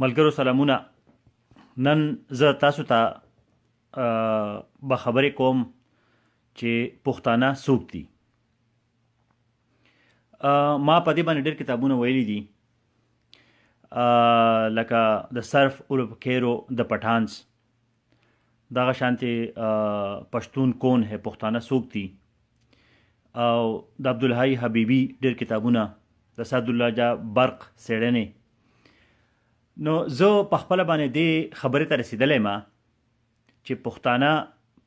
ملګرو سلامونه. نن زه تاسو ته به خبرې کوم چې پښتانه څوک دي. ما په دې باندې ډېر کتابونه ویلي دي، لکه د صرف اولپکیرو د پټانس، دغه شانتې پښتون کون ہے، پښتانه څوک دي، او د عبدالحی حبیبي ډېر کتابونه، د سعدالله جا برق څېړنې. نو زه په خپله باندې دې خبرې ته رسېدلی ما چې پښتانه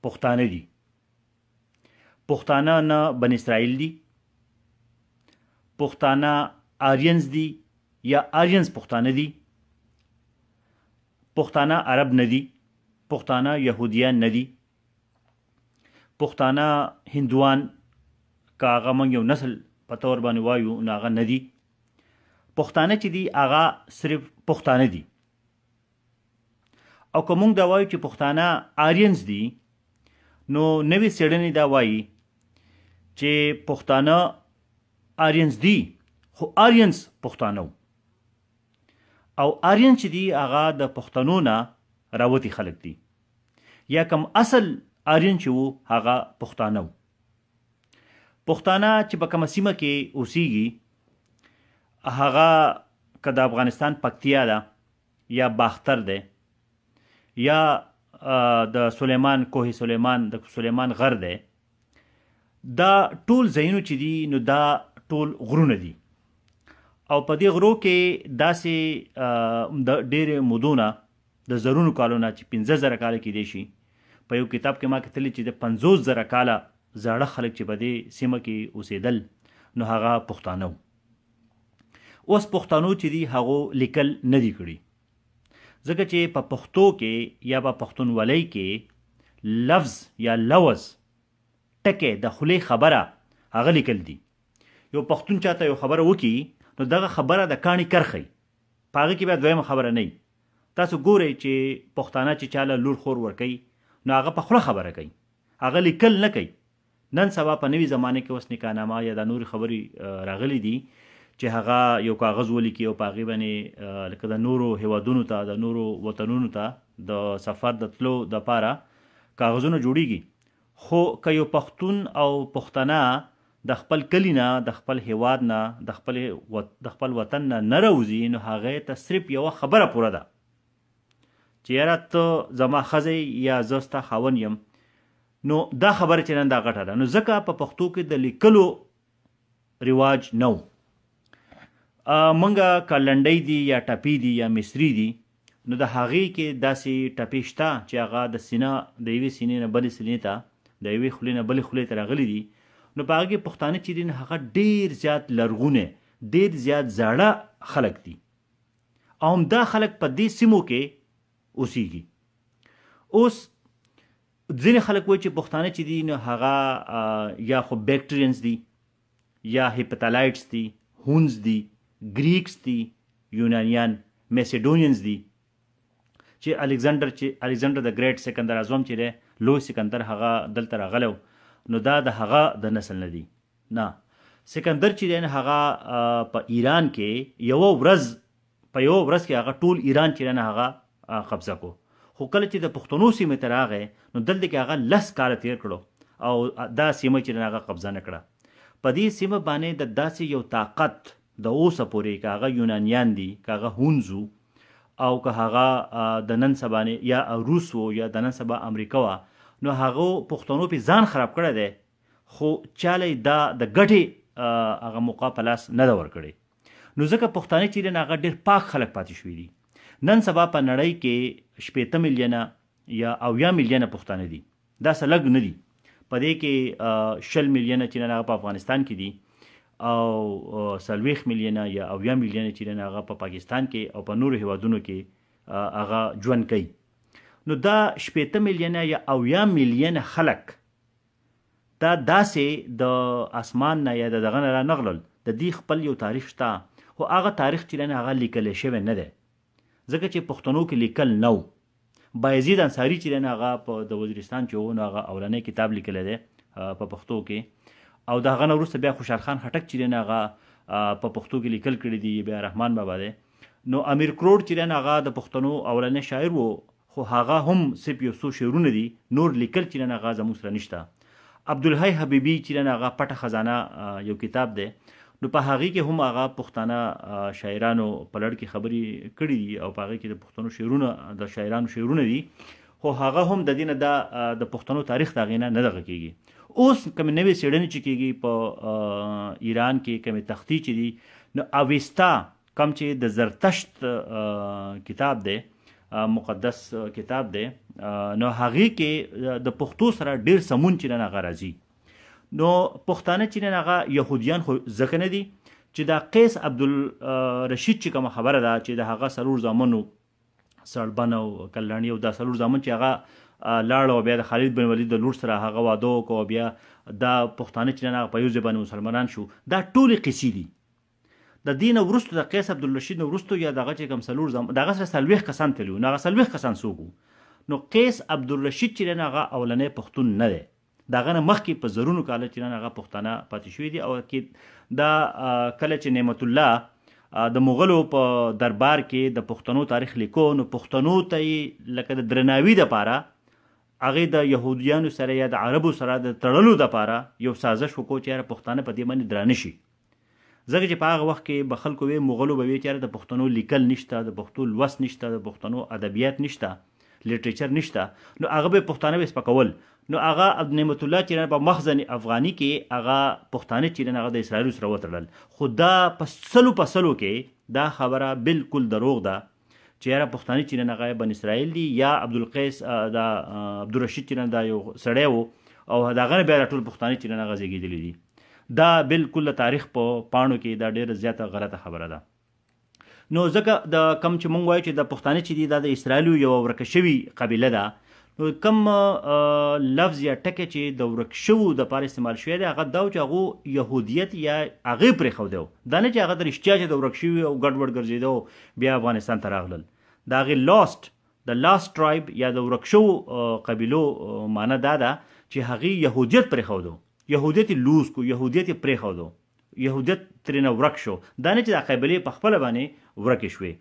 پښتانه دي، پښتانه نه بن اسرائیل دي، پښتانه آرینز دي یا آرینز پښتانه دي، پښتانه عرب نه دي، پښتانه یهودیان نه دي، پښتانه هندوان که هغه موږ یو نسل په تور باندې وایو نو هغه نه دي. پښتانه چې دي هغه صرف پښتانه دي. او که موږ دا وایو چې پښتانه آرینز دي، نو نوې څېړنې دا وایي چې پښتانه آرینز دي، خو آرینز پښتانه وو، او آرین چې دي هغه د پښتنو نه راوتي خلک دي، یا کم اصل آرین چې وو هغه پښتانه وو. پښتانه چې په کومه سیمه کې اوسیږي، هغه که د افغانستان پکتیا ده یا باختر ده یا د سلیمان کوه سلیمان د سلیمان غر ده، دا ټول ځایونه چې دي نو دا ټول غرونه دي، او په دې غرو کې داسې د ډېرې مودو نه، د زرونو کالو نه، چې 5000 کاله کېدای شي. په یو کتاب کې ما کتلی چې د 50,000 کاله زاړه خلک چې په دې سیمه کې اوسېدل نو هغه پښتانه وو. اوس پښتانو چې دي هغو لیکل نه دي کړي، ځکه چې په پښتو کې یا په پښتونولۍ کې لفظ یا لوز ټکی د خولې خبره هغه لیکل دي. یو پښتون چاته یو خبره وکړي نو دغه خبره د کاڼي کرښه وي، په هغه کې بیا دویمه خبره نه وي. تاسو ګورئ چې پښتانه چې چاله لور خور ورکوي نو هغه په خوله خبره کوي، هغه لیکل نه کوي. نن سبا په نوي زمانه کې اوس نکاحنامه یا دا نورې خبرې راغلي دي چې هغه یو کاغذ ولیکي او په هغې باندې لکه د نورو هیوادونو ته، د نورو وطنونو ته د سفر د تلو دپاره کاغذونه جوړیږي. خو که یو پښتون او پښتنه د خپل کلي نه، د خپل هیواد نه، د خپل وطن نه نه راوځي نو هغه ته صرف یوه خبره پوره ده چې یاره ته زما ښځه یا زه ستا خاوند یم، نو دا خبره چې نن دا غټه ده. نو ځکه په پښتو کې د لیکلو رواج نه و. مونږ که لنډۍ دي یا ټپې دي یا مصری دي نو د هغې کې داسې ټپې شته چې هغه د سینه د یوې سینې نه بلې سینې ته، د یوې خولې نه بلې خولې ته راغلي دي. نو په هغه کې پښتانه چې دي نو هغه ډېر زیات لرغونی، ډېر زیات زاړه خلک دي، او همدا خلک په دې سیمو کې اوسیږي. اوس ځینې خلک وایي چې پښتانه چې دي نو هغه یا خو بیکټرینز دي یا هیپتالایټس دي، هونز دي، ګریکس دي، یونانیان، میسیډونینز دي، چې الکساندر چې الکساندر د ګریټ سکندر اعظم چې دی، لوی سکندر، هغه دلته راغلی نو دا د هغه د نسل نه دي. نه، سکندر چې دی هغه په ایران کې یوه ورځ، په یوه ورځ کې هغه ټول ایران چې دی هغه قبضه کو، خو کله چې د پښتنو سیمې ته راغی نو دلته کې هغه 10 کاله تیر کړو او دا سیمه چې هغه قبضه نه کړه. په دې سیمه باندې د داسې یو طاقت د اوسه پورې، که هغه یونانیان دي، که هغه هونز وو، او که هغه د نن سبا یا روس وو یا د نن سبا امریکا وه، نو هغه پښتنو پې ځان خراب کړی دی، خو چاله دا د ګټې هغه موقع په لاس نه ده ورکړې. نو ځکه پښتانه چې دي هغه ډېر پاک خلک پاتې شوي دي. نن سبا په نړۍ کې 60 میلیونه یا 70 میلیونه پښتانه دي، دا څه لږ نه دي. په دې کې 20 میلیونه چې نن هغه په افغانستان کې دي او 40 میلیونه یا 70 میلیونه چې نن هغه په پاکستان کې او په نورو هیوادونو کې هغه ژوند کوي. نو دا 60 میلیونه یا 70 میلیونه خلک دا داسې د اسمان نه یا د دغه نه رانغلل، د دې خپل یو تاریخ شته، خو هغه تاریخ چې دی هغه لیکل شوی نه دی، ځکه چې پښتنو کې لیکل نه و. بایزید انصاري چې دی هغه په د وزیرستان چې و نو هغه اولنی کتاب لیکلی دی په پښتو کې، او د هغه نه وروسته بیا خوشحال خان خټک چې دی هغه په پښتو کې لیکل کړي دي، بیا رحمان بابا دی. نو امیر کروړ چې دی هغه د پښتنو اولنی شاعر وو، خو هغه هم صرف یو څو شعرونه دي، نور لیکل چې دی هغه زموږ سره نشته. عبدالحی حبیبي چې دی هغه پټه خزانه یو کتاب دی، نو په هغې کې هم هغه پښتانه شاعرانو په لړ کې خبرې کړې دي او په هغې کې د پښتنو شعرونه، د شاعرانو شعرونه دي، خو هغه هم د دې نه دا د پښتنو تاریخ د هغې نه نه دغه کېږي. اوس کومې نوې څېړنې چې کېږي په ایران کې، کومې تختې چې دي، نو اویستا کوم چې د زرتشت کتاب دی، مقدس کتاب دی، نو هغې کې د پښتو سره ډېر سمون چې نن هغه راځي. نو پښتانه چې نن هغه یهودیان خو ځکه نه دي چې دا قیس عبدالرشید چې کومه خبره ده چې د هغه څلور زامنو سړبن او کلڼي او دا څلور زامن چې هغه لاړ او بیا د خالد بن ولید د لور سره هغه واده وکړ او بیا دا پښتانه چې نن هغه په یو ځای باندې مسلمانان شو، دا ټولې قصې دي. د دې نه وروسته د قیس عبدالرشید نه وروسته یا دغه چې کوم څلور زامن دغه سره 40 کسان تللي وو، نو هغه 40 کسان څوک وو؟ نو قیس عبدالرشید چې دی هغه اولنی پښتون نه دی، د هغه نه مخکې په زرونو کاله چې هغه پښتانه پاتې شوي دي. او کې دا کله چې نعمت الله د مغلو په دربار کې د پښتنو تاریخ لیکو، نو پښتنو ته یې لکه د درناوي دپاره هغې د یهودیانو سره یا د عربو سره د تړلو دپاره یو سازش وکړو چې یاره پښتانه په دې باندې درانه شي، ځکه چې په هغه وخت کې به خلکو وی، مغلو به وی چې یاره د پښتنو لیکل نشته، د پښتو لوست نشته، د پښتنو ادبیات نشته، لټریچر نشته، نو هغه به پښتانه به سپکول. نو هغه نعمت الله چې په مخزن افغاني کې هغه پښتانه چې هغه د اسرائیل سره وتړل، خو دا په سلو په سلو کې دا خبره بالکل دروغ ده چې یاره پښتانه چې نن هغه بن اسرائیل دي یا عبدالقیس دا عبدالرشید چې نن دا یو سړی وو او د هغه نه بیا ټول پښتانه چې نن هغه زیږېدلي دي. دا بالکل د تاریخ په پاڼو کې دا ډېره زیاته غلطه خبره ده. نو ځکه د کم چې مونږ وایو چې د پښتانه چې دي دا د اسرائیلو یوه ورکه شوي قبیله ده، نو کم لفظ یا ټکی چې د ورک شوو دپاره استعمال شوی دی هغه دا و چې هغو یهودیت یا هغې پرېښودی و، دا نه چې هغه د رښتیا چې د ورک شوي او ګډوډ ګرځېده او بیا افغانستان ته راغلل. د هغې لاست د لاست ټرایب یا د ورک شوو قبیلو معنی دا ده چې هغې یهودیت پرېښودو، یهودیت یې لوز کو، یهودیت یې پرېښودو، یهودیت ترېنه ورک شو، دا نه چې دا قبیلې په خپله باندې ورکې شوې.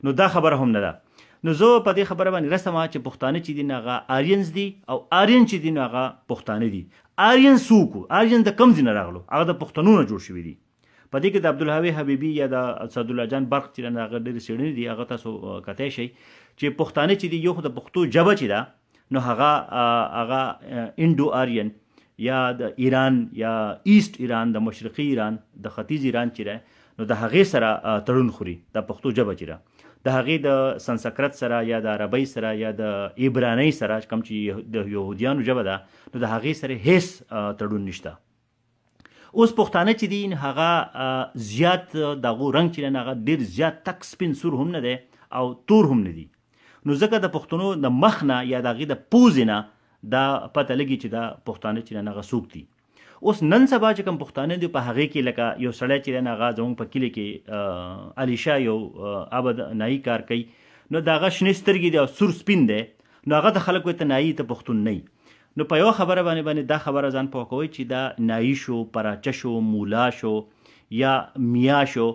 نو دا خبره هم نه ده. نو زه په دې خبره باندې رسم چې پښتانه چې دي نو هغه آرینز دي او آرین چې دي نو هغه پښتانه دي. آرین څوک وو؟ آرین د کوم ځای نه راغلو؟ هغه د پښتنو نه جوړ شوي دي. په دې کې د عبدالحوی حبیبي یا د سعدالله جان برق چې هغه ډېرې څېړنې دي، هغه تاسو کتی شئ چې پښتانه چې دي یو خو د پښتو ژبه چې ده نو هغه هغه انډو آرین یا د ایران یا ایست ایران، د مشرقي ایران، د ختیځ ایران چې ده نو د هغې سره تړون خوري. د پښتو ژبه چې ده د هغې د سنسکرت سره یا د عربۍ سره یا د عبرانۍ سره کوم چې د یهودیانو ژبه ده نو د هغې سره هیڅ تړون نشته. اوس پښتانه چې دي هغه زیات د هغو رنګ چې دی هغه ډېر زیات تک سپین سور هم نه دی او تور هم نه دي، نو ځکه د پښتنو د مخ نه یا د هغې د پوزې نه دا پته لګي چې دا پښتانه چې دی هغه څوک دي. اوس نن سبا چې کوم پښتانه دي په هغې کې لکه یو سړی چې دی هغه زموږ په کلي کې علیشا یو ابد نایي کار کوي، نو د هغه شنې سترګې دي او سور سپین دی، نو هغه ته خلک وایي ته نایي، ته پښتون نه یې. نو په یوه خبره باندې باندې دا خبره ځان پوه کوئ چې دا نایي شو، پراچه شو، مولا شو یا میا شو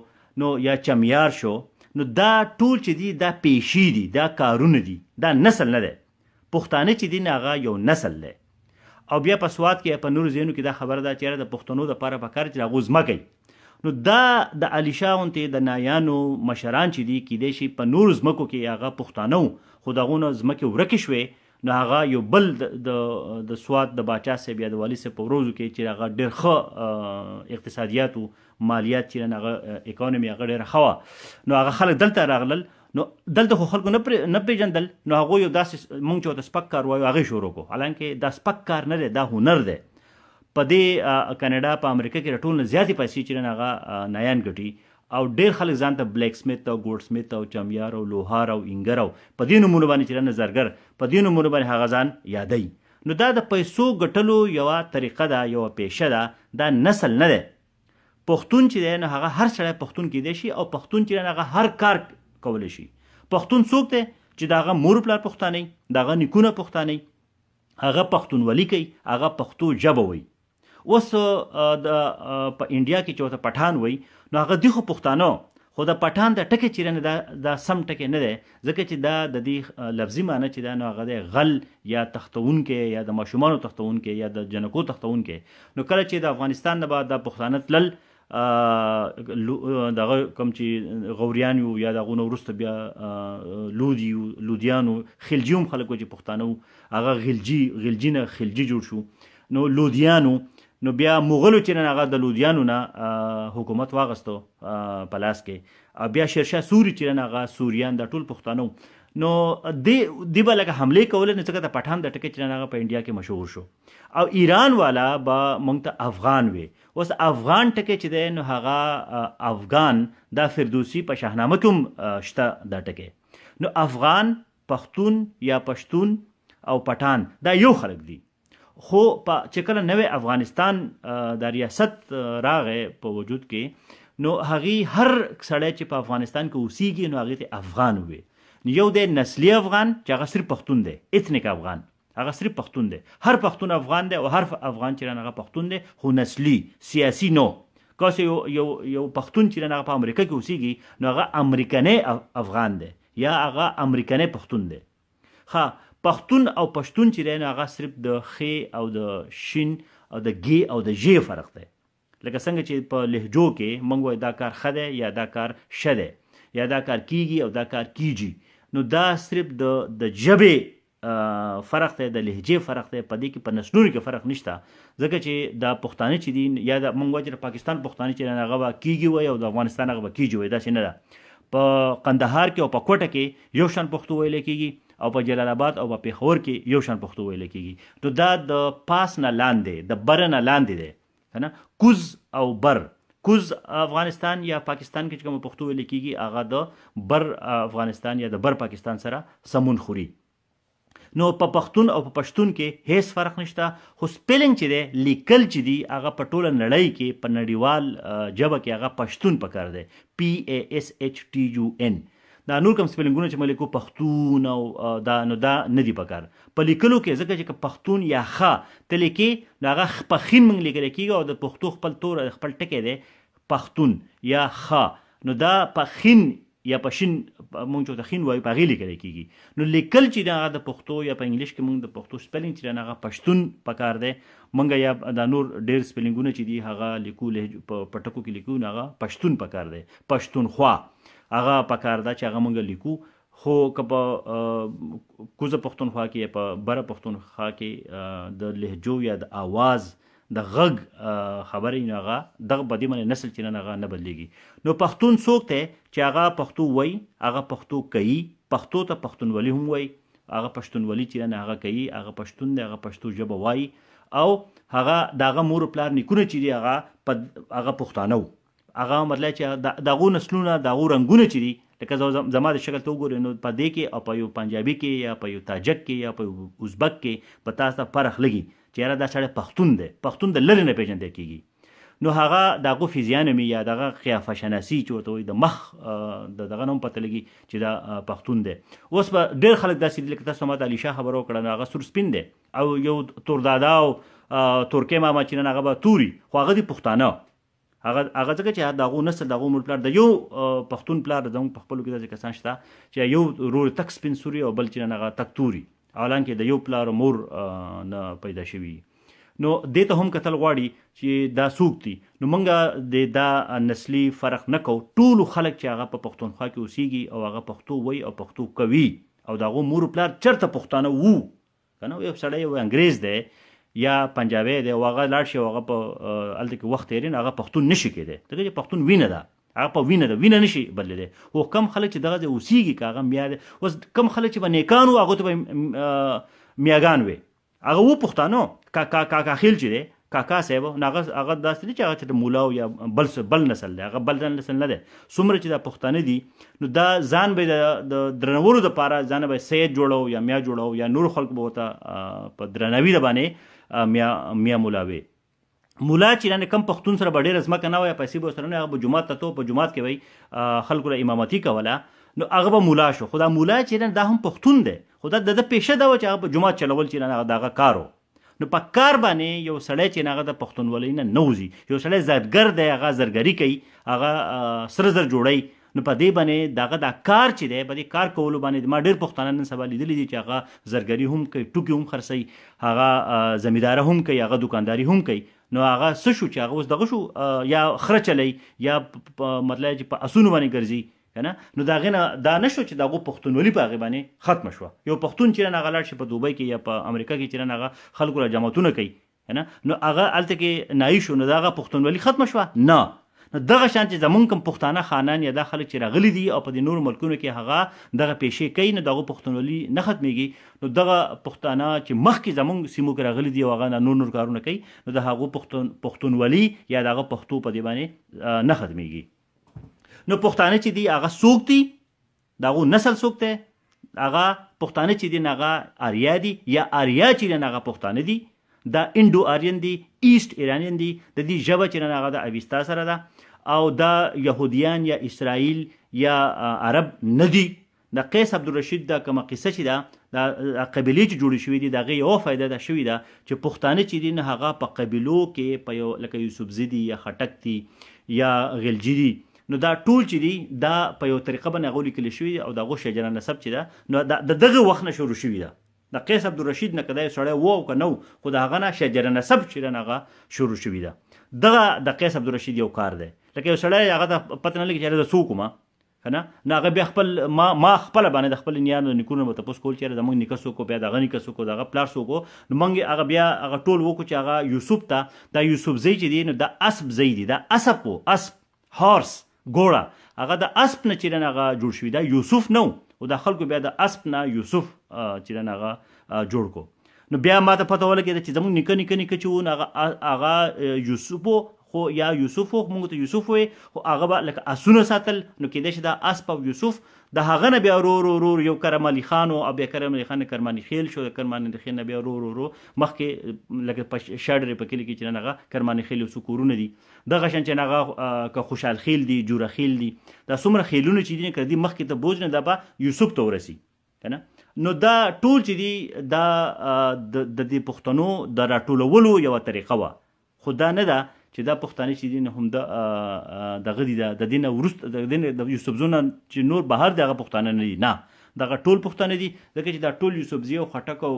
نو یا چمیار شو، نو دا ټول چې دي دا پیشې دي، دا کارونه دي، دا نسل نه دی. پښتانه چې دي هغه یو نسل دی. او بیا په سوات کې په نورو ځایونو کې دا خبره ده چې یاره د پښتنو دپاره په کار چې د هغو ځمکه وي، نو دا د علیشا غوندې د نایانو مشران چې دي کیدای شي په نورو ځمکو کې هغه پښتانه وو، خو د هغو نه ځمکې ورکې شوې، نو هغه یو بل د د سوات د باچا صاحب یا د والي صاحب په ورځو کې چې هغه ډېر ښه اقتصادیات وو، مالیات چې هغه اکانومي هغه ډېره ښه وه، نو هغه خلک دلته راغلل، نو دلته خو خلکو نه پېژندل، نو هغو یو داسې مونږ چې ورته سپک کار وایو هغې شروع کړو، حالانکه دا سپک کار نه دی، دا هنر دی. په دې کاناډا په امریکا کې د ټولو نه زیاتې پیسې چې هغه نایان ګټي او ډېر خلک ځان ته بلیک سمیت او ګولډ سمیت او چمیار او لوهار او انګر او په دې نومونو باندې چې زرګر په دې نومونو باندې هغه ځان یادوي. نو دا د پیسو ګټلو یوه طریقه ده، یوه پیشه ده، دا نسل نه دی. پښتون چې دی نو هغه هر سړی پښتون کیدای شي او پښتون چې دی هغه هر کار کولی شي. پښتون څوک دی چې د هغه مور پلار پښتانه، د هغه نیکونه پښتانه، هغه پښتونولي کوي، هغه پښتو ژبه وایي. اوس د په انډیا کې چې ورته پټان وایي نو هغه دی خو پښتانه، خو د پټان د ټکی چې نه دا سم ټکی نه دی، ځکه چې دا د دې لفظي معنی چې دا نو هغه دی غل یا تښتونکی یا د ماشومانو تښتونکی یا د جنکو تښتونکی. نو کله چې د افغانستان نه به دا پښتانه تلل، دغه کوم چې غوریان یو یا د هغو نه وروسته بیا لودي لودیانو، خلجي هم خلک وو چې پښتانه وو، هغه غلجي، غلجي نه خلجي جوړ شو، نو لودیانو. نو بیا مغلو چې نن هغه د لودیانو نه حکومت واغستو په لاس کې، او بیا شیرشاه سوري چې نن هغه سوریان دا ټول پښتانه، نو دی به لکه حملې کولې، نو ځکه د پټان د ټکی چې نن هغه په انډیا کې مشهور شو او ایران والا به مونږ ته افغان وي. اوس افغان ټکی چې دی نو هغه افغان دا فردوسي په شاهنامه کې هم شته دا ټکی. نو افغان، پښتون یا پشتون او پټان دا یو خلک دي. خو په چې کله نوې افغانستان د ریاست راغی په وجود کې، نو هغه هر سړی چې په افغانستان کې اوسیږي نو هغه ته افغان وي. نو یو دی نسلی افغان چې هغه صرف پښتون دی، ethnic افغان، هغه صرف پښتون دی، هر پښتون افغان دی او هر افغان چې هغه پښتون دی، خو نسلی سیاسي نو. که یو یو یو پښتون چې هغه په امریکا کې اوسیږي نو هغه امریکنی افغان دی یا هغه امریکنی پښتون دی. ښه، پښتون او پشتون چې دی نو هغه صرف د خ او د شین او د ګ او د ژ فرق دی. لکه څنګه چې په لهجو کې موږ وایو دا کار ښه دی یا دا کار شه دی یا دا کار کیږي او دا کار کیږي، نو دا صرف د ژبې فرق دی، د لهجې فرق دی، په دې کې په نسلونو کې فرق نشته. ځکه چې دا پښتانه چې دي یا د موږ وایو چې پاکستان پښتانه چې هغه به کیږي وایي او د افغانستان هغه به کیږي وایي، داسې نه ده. په قندهار کې او په کوټه کې یو شان پښتو ویل کیږي او په جلال آباد او په پېښور کې یو شان پښتو ویل کیږي. نو دا د پاس نه لاندې، د بر نه لاندې دی کنه، کوز او بر. کوز افغانستان یا پاکستان کې چې کوم پښتو ویل کیږي هغه د بر افغانستان یا د بر پاکستان سره سمون خوري. نو په پښتون او په پښتون کې هیڅ فرق نشته، خو spelling چې دی، لیکل چې دی، هغه په ټوله نړۍ کې په نړیوال ژبه کې هغه پښتون پکار دی، P A S H T U N. دا نور کوم سپیلنګونه چې موږ لیکو پښتون او دا، نو دا نه دی پکار په لیکلو کې، ځکه چې که پښتون یا خ ته لیکې نو هغه په خین موږ لیکل کېږي او د پښتو خپل تور خپل ټکی دی پښتون یا خ، نو دا په خین یا په شین، مونږ چې ورته خین وایو، په هغې لیکل کېږي. نو لیکل چې هغه د پښتو یا په انګلیش کې مونږ د پښتو spelling چې هغه پښتون پکار دی مونږ، یا دا نور ډېر سپیلنګونه چې دي هغه لیکو په ټکو کې لیکو، نو هغه پښتون پکار دی. پښتونخوا هغه پکار ده چې هغه مونږ لیکو. خو که په کوزه پښتونخوا کې یا په بره پښتونخوا کې د لهجو یا د اواز د غږ خبرې، نو هغه دغه په دې باندې نسل چې نن هغه نه بدلیږي. نو پښتون څوک دی؟ چې هغه پښتو وایي، هغه پښتو کوي، پښتو ته پښتونولي هم وایي، هغه پښتونولي چې نن هغه کوي هغه پښتون دی، هغه پښتو ژبه وایي او هغه د هغه مور پلار نیکونه چې دي هغه په هغه پښتانه وو. هغه مطلب چې د هغو نسلونه د هغو رنګونه چې دي، لکه زما د شکل ته وګورئ، نو په دې کې او په یو پنجابي کې یا په یو تاجک کې یا په یو ازبک کې په تاسو ته فرق لګي چې یاره دا سړی پښتون دی. پښتون د لرې نه پېژندل کېږي. نو هغه د هغو فزیانومي یا دغه قیافه شناسي چې ورته وایي، د مخ د دغه نه هم پته لګي چې دا پښتون دی. اوس به ډېر خلک داسې دي، لکه تاسو ما ته علیشا خبره وکړه، نو هغه سور سپین دی او یو تور دادا او تورکی ماما چې نن هغه به توري، خو هغه دي پښتانه. هغه ځکه چې د هغو نسل د هغو مور پلار د یو پښتون پلار، زموږ په خپلو کې داسې کسان شته چې یو ورور تک سپین سوري او بل چې نن هغه تک توري، حالانکه د یو پلار مور نه پیدا شوي. نو دې ته هم کتل غواړي چې دا څوک دي. نو موږ د دا نسلي فرق نه کوو. ټولو خلک چې هغه په پښتونخوا کې اوسیږي او هغه پښتو وایي او پښتو کوي او د هغو مور پلار چرته پښتانه وو که نه، یو سړی یو انګریز دی یا پنجابی دی او هغه لاړ شي او هغه په هلته کې وخت تېري، نو هغه پښتون نشي کېدی، ځکه چې پښتون وینه ده، هغه په وینه ده، وینه نشي بدلېدی. خو کم خلک چې دغه ځای اوسېږي، که هغه میا دی، اوس کم خلک چې به نیکان وو هغو ته به میاګان وي، هغه وو پښتانه. کاکا خیل چې دی، کاکا صاحب، نو هغه داسې دی چې هغه چې مولا او یا بل څه بل نسل دی، هغه بل نسل نه دی. څومره چې دا پښتانه دي نو دا ځان به د درنولو دپاره ځان به سید جوړو یا میا جوړو یا نور خلکو به ورته په درناوي د باندې میا مولا وي. مولا چې نن کم پښتون سره به ډېره ځمکه نه وه یا پیسې به ورسره نه، هغه به جومات ته تلو، په جومات کې به یې خلکو له امامتي کوله، نو هغه به مولا شو. خو دا مولا چې نن دا هم پښتون دی، خو دا د ده پیشه دا وه چې هغه په جومات چلول چې نن هغه د هغه کار و. نو په کار باندې یو سړی چې هغه د پښتونولۍ نه نه وځي. یو سړی زرګر دی، هغه زرګري کوي، هغه سره زر جوړوي، نو په دې باندې دغه دا کار چې دی، په دې کار کولو باندې ما ډېر پښتانه نن سبا لیدلي دي چې هغه زرګري هم کوي، ټوکې هم خرڅوي، هغه زمینداره هم کوي، هغه دوکانداري هم کوي. نو هغه څه شو چې هغه اوس دغه شو، یا خره چلی یا مطلب چې په اسونو باندې ګرځي کنه. نو دا غنه دا نشو چې دغه پښتونولي په هغه باندې ختم شوه. یو پښتون چې نه غلاړ شي په دوبۍ کې یا په امریکا کې، چې نه هغه خلکو را جماعتونه کوي کنه، نو هغه هلته کې نایي شو، نو دغه پښتونولي ختم شوه نه. نو دغه شان چې زمونږ کوم پښتانه خانان یا دا خلک چې راغلي دي او په دې نورو ملکونو کې هغه دغه پیشې کوي، نو دغه پښتونولي نه ختمېږي. نو دغه پښتانه چې مخکې زمونږ سیمو کې راغلي دي او هغه نور نور کارونه کوي، نو د هغو پښتونولي یا دغه پښتو په دې باندې نه ختمېږي. نو پښتانه چې دي هغه څوک دي؟ د هغو نسل څوک دی؟ هغه پښتانه چې دي هغه آریا دي، یا آریا چې دي هغه پښتانه دي. دا انډو آرین دي، ایست ایرانین دي. د دې ژبه چې هغه د اویستا سره ده، او دا یهودیان یا اسرائیل یا عرب نه دي. د قیس عبدالرشید دا کومه قصه چې ده، دا قبیلې چې جوړې شوې دي، د هغې یوه فایده دا شوې ده چې پښتانه چې دي نو هغه په قبیلو کې په یو لکه یوسفزي دي یا خټک دي یا غلجي دي، نو دا ټول چې دي دا په یو طریقه باندې هغه لیکل شوي دي، او د هغو شجره نسب چې ده نو د دغه وخت نه شروع شوي ده. د قیس عبدالرشید نه که دا یو سړی و او که نه و، خو د هغه نه شجره نسب چې ده هغه شروع شوي ده. دغه د قیس عبدالرشید یو کار دی. لکه یو سړی هغه ته پته نه لګي چې زه څوک وم که نه، نو هغه بیا خپل ما خپله باندې د خپل نیانو نیکونو به تپوس کول چې زموږ نیکه څوک و، بیا د هغه نیکه څوک و، د هغه پلار څوک و. نو موږ هغه بیا هغه ټول وکړو چې هغه یوسف ته دا یوسفزی چې دی نو دا اسپ زی دی، دا اسپ و، اسپ هارس ګوړه، هغه د اسپ نه چې هغه جوړ شوی دا یوسف نه و، او دا خلکو بیا د اسپ نه یوسف چې هغه جوړ کو. نو بیا ما ته پته ولګېده چې زموږ نیکه نیکه نیکه چې و نو هغه یوسف و، خو یا یوسف و، موږ ته یوسف وی، خو هغه به لکه اسونه ساتل. نو کېدای شي دا اسپ او یوسف د هغه نه بیا ورو ورو ورو یو کرم علي خان و، او بیا کرم علي خان کرماني خیل شو، د کرماني خیل نه بیا ورو ورو ورو مخکې لکه په شاډرې په کلي کې چې نن هغه کرماني خیل یو څو کورونه دي، دغه شان چې هغه که خوشحال خیل دي، جوره خیل دي، دا څومره خیلونه چې دي که دې مخکې ته بوځي نو دا به یوسف ته ورسي که نه. نو دا ټول چې دي دا د دې پښتنو د راټولولو یوه طریقه وه، خو دا نه ده چې دا پښتانه چې دي نو هم دغه دي، د دې نه وروسته د دې نه د یوسفزو نه چې نور بهر دي هغه پښتانه نه دي، نه دغه ټول پښتانه دي. ځکه چې دا ټول یوسفزي او خټک او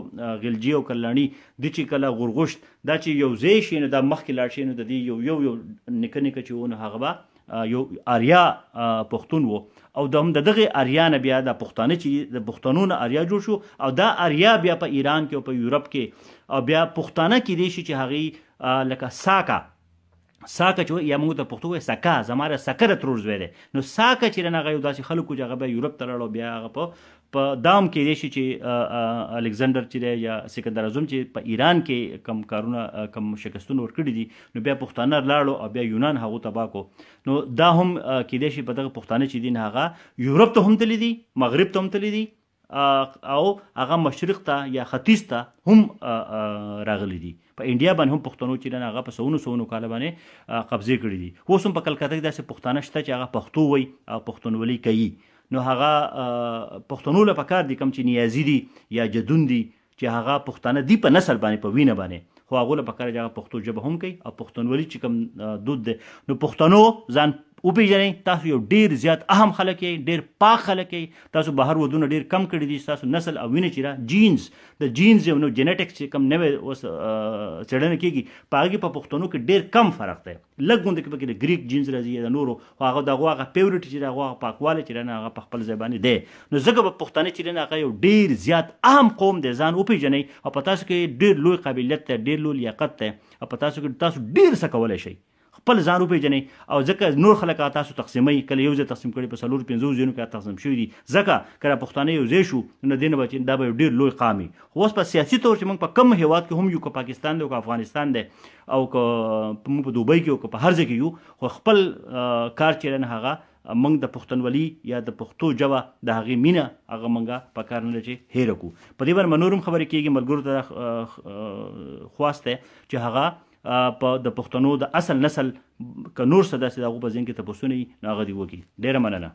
غلجي او کلاڼي دي چې کله غورغوشت دا چې یو ځای شي نو دا مخکې لاړ شي، نو د دې یو یو یو نیکه نیکه چې و نو هغه به یو آریا پښتون وو، او د هم د دغه آریا نه بیا د پښتانه چې د پښتنو نه آریا جوړ شو، او دا آریا بیا په ایران کې او په یورپ کې، او بیا پښتانه کېدای شي چې هغوی لکه ساکا ساکا چې یا موږ ته پښتو وایي سکا، زما د سکه د ترور زوی دی، نو ساکا چې هغه یو داسې خلک وو چې هغه بیا یورپ ته لاړ، او بیا هغه په دا هم کېدای شي چې الکسندر چې دی یا سکندر اعظم چې په ایران کې کم کارونه کم شکستونه ورکړي دي، نو بیا پښتانه لاړو او بیا یونان هغو تباه کو. نو دا هم کېدای شي په دغه پښتانه چې دي هغه یورپ ته هم تللي دي، مغرب ته هم تللي دي، او هغه مشرق ته یا ختیځ ته هم راغلي دي. په انډیا باندې هم پښتنو چې هغه په سوونو سوونو کاله باندې قبضې کړي دي. اوس هم په کلکته کې داسې پښتانه شته چې هغه پښتو وایي او پښتونولي کوي. نو هغه پښتنو له پکار دي کوم چې نیازي دي یا جدون دي چې هغه پښتانه دي په نسل باندې په وینه باندې، خو هغو له پکار چې هغه پښتو ژبه هم کوي او پښتونولي چې کوم دود دی. نو پښتنو ځان وپیژنئ، تاسو یو ډیر زیات اهم خلک یئ، ډیر پاک خلک یئ. تاسو بهر ودونه ډیر کم کړي دي، تاسو نسل او وینه چې را جینز د جینز یو نو جینټکس چې کوم نوې اوس څېړنه کېږي په هغه کې په پښتنو کې ډیر کم فرق دی، لږ غوندې کې پکې د ګریک جینز راځي یا د نورو، خو هغه د هغو هغه پیورټي چې د هغو هغه پاکوالی چې نه هغه په خپل ځای باندې دی. نو ځکه به پښتانه چې نه هغه یو ډیر زیات اهم قوم دی، ځان وپیژنئ او په تاسو کې ډیر لوی قابلیت دی، ډیر لوی لیاقت دی، او په تاسو کې تاسو ډیر څه کولی شئ. خپل ځان وپیژنئ، او ځکه نور خلک هغه تاسو تقسیموي، کله یو ځای تقسیم کړي په څلور پنځو ځایونو کې تقسیم شوي دي. ځکه که را پښتانه یو ځای شو نو دې نه به چې دا به یو ډېر لوی قام وي. خو اوس په سیاسي طور چې موږ په کوم هېواد کې هم یو، که پاکستان دی او که افغانستان دی او که موږ په دوبۍ کې او که په هر ځای کې یو، خو خپل کار چې دی هغه موږ د پښتونولي یا د پښتو ژبه د هغې مینه هغه موږ په کار نه ده چې هېره کړو. په دې باندې به نور هم خبرې کېږي. ملګرو ته خواست دی چې هغه په د پښتنو د اصل نسل که نور څه داسې د هغو په ذهن کې تپوسونه وي نو هغه دې وکړي. ډېره مننه.